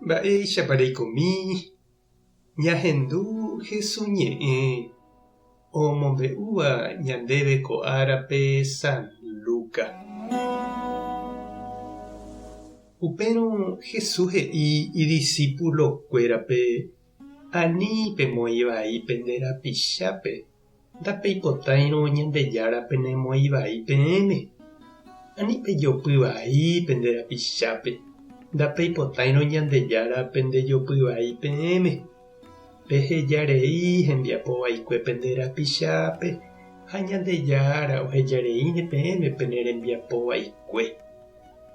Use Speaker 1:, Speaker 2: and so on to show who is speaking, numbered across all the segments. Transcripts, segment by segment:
Speaker 1: Mba'éichapa reikomi ñahendu Hesu ñe'ẽ omombe'úva ñandéve ko árape San Luca. Upérõ Jesús he'i idisípulokuérape, Ani pemoĩ vai pende rapichápe, Ndapeipotáirõ Ñandejára penemoĩ vai peẽme, ani pejopy vai pende rapichápe, ndapeipotáirõ Ñandejára pendejopy vai peẽme, peheja rei hembiapo vaikue pende rapichápe ha Ñandejára oheja reíne peẽme pene rembiapo vaikue.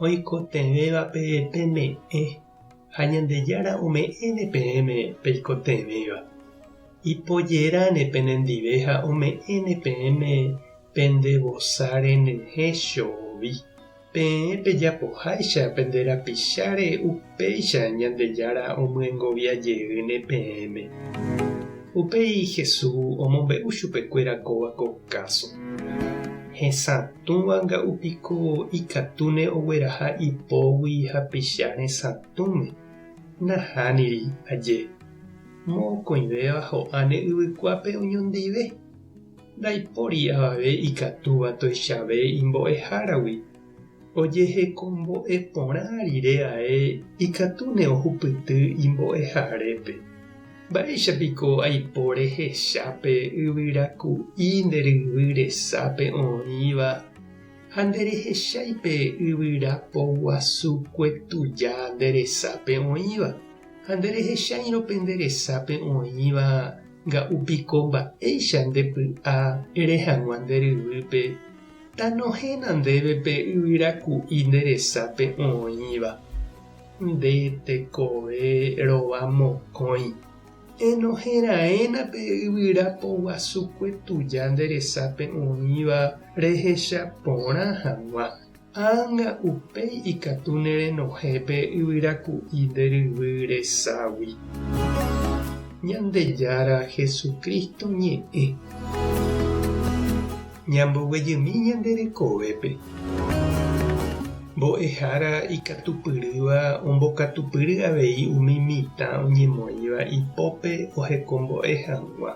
Speaker 1: Oikotevẽvape peme'ẽ ha Ñandejára ome'ẽne peẽme peikotevẽva. Ipojeráne penendive ha ome'ẽne peẽme pende vosa renyhẽ chovi. Peẽ pejapoháicha pende rapicháre upéicha Ñandejára omyengovia jeýne peẽme. Upéi Jesús omombe'u chupekuéra kóva ko káso. Hesatũva nga'u piko ikatúne ogueraha ipógui hapicha resatũme? Nahániri, aje. Mokõivéva ho'áne yvykuápe oñondive. Ndaipóri avave ikatúva tuichave imbo'eháragui. Ojehekombo'e porã rire ae ikatúne ohupyty imbo'eharépe. Mba'éicha piko aipo rehecha pe yvyraku'i nde ryvy resápe oĩva ha nderehechái pe yvyra poguasukue tuja nde resápe oĩva? Ha nderehecháirõ pe nde resápe oĩva nga'u piko mba'éicha nde py'a ere hag̃ua nde ryvýpe, Tanohẽna ndéve pe yvyra ku'i nde resápe oĩva. Nde tekove rova mokõi. Enohẽ raẽna pe yvyra poguasukue tuja nde resápe oĩva rehecha porã hag̃ua. Ág̃a upéi ikatu ne renohẽ pe yvyraku'i nde ryvy reságui. Ñandejára Jesucristo ñe'ẽ. Ñamboguejymi ñande rekovépe. Mbo'ehára ikatupyrýva ombokatupyry avei umi mitã oñemoĩva ipópe ohekombo'e hag̃ua.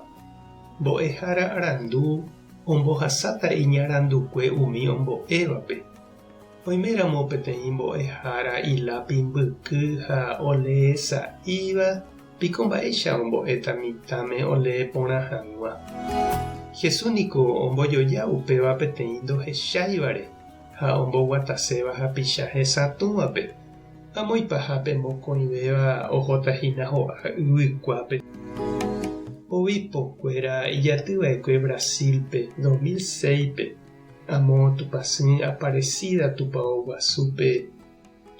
Speaker 1: Mbo'ehára arandu Ombohasáta iñarandukue umi ombo'évape. Oiméramo peteĩ mbo'ehára ilápi mbyky ha olee sa'íva, piko mba'éicha ombo'éta mitãme olee porã hag̃ua? Jesús niko ombojoja upéva peteĩ ndohecháivare ha omboguataséva hapicha hesatũvape. Amo ipahápe mokõivéva ohóta hína ho'a yvykuápe. Obispo-kuéra ijatyva'ekue Brasil-pe 2006-pe, amo Tupãsy Aparecida Tupão Guasúpe,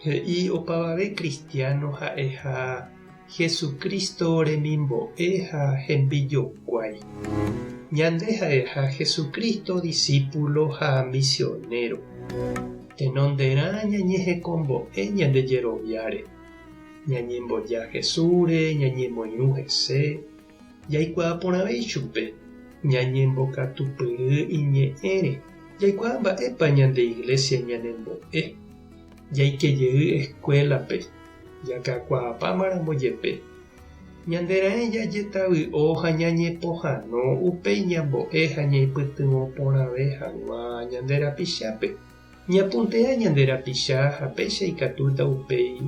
Speaker 1: he'i opavave cristiano ha'eha Jesucristo remimbo'e ha hembijokuái. Ñande ha'eha Jesucristo discípulo ha misionero. Tenonderã ñañehekombo'e ñande jeroviáre, ñañemboja Jesúsre, ñañemoirũ hese, jaikuaa porãve ichupe, ñañembokatupyry iñe'ẽre, jaikuaa mba'épa ñande Iglesia ñanembo'e, jaike jey escuela-pe, jakakuaapámaramo jepe, Ñande raẽ jajetavy'o ha ñañepohãno upéi ñambo'e ha ñaipytyvõ porãve hag̃ua ñande rapichápe. Ñapuntea ñande rapicha ha péicha ikatúta upéi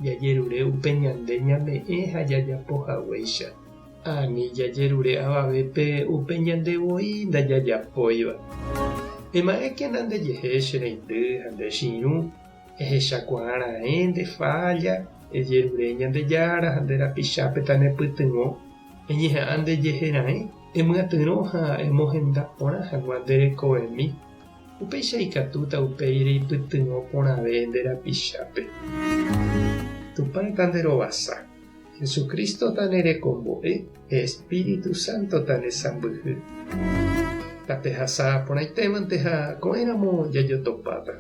Speaker 1: jajerure upe ñande ñame'ẽ ha jajapo haguéicha. Ani jajerure avavépe upe ñande voi ndajajapóiva. Ema'ẽkena ndejehe che reindy ha nde che irũ. Ehechakuaa raẽ nde fálla, ejerure Ñandejára ha nde rapichápe tanepytyvõ, eñeha'ã ndejehe raẽ, emyatyrõ ha emohenda porã hag̃ua nde rekovemi, upéicha ikatúta upéi reipytyvõ porãve nde rapichápe. Tupã tanderovasa, Jesucristo tanerekombo'e, Espíritu Santo tanesãmbyhy. Tapehasa porãitémante ha ko'ẽramo jajotopáta.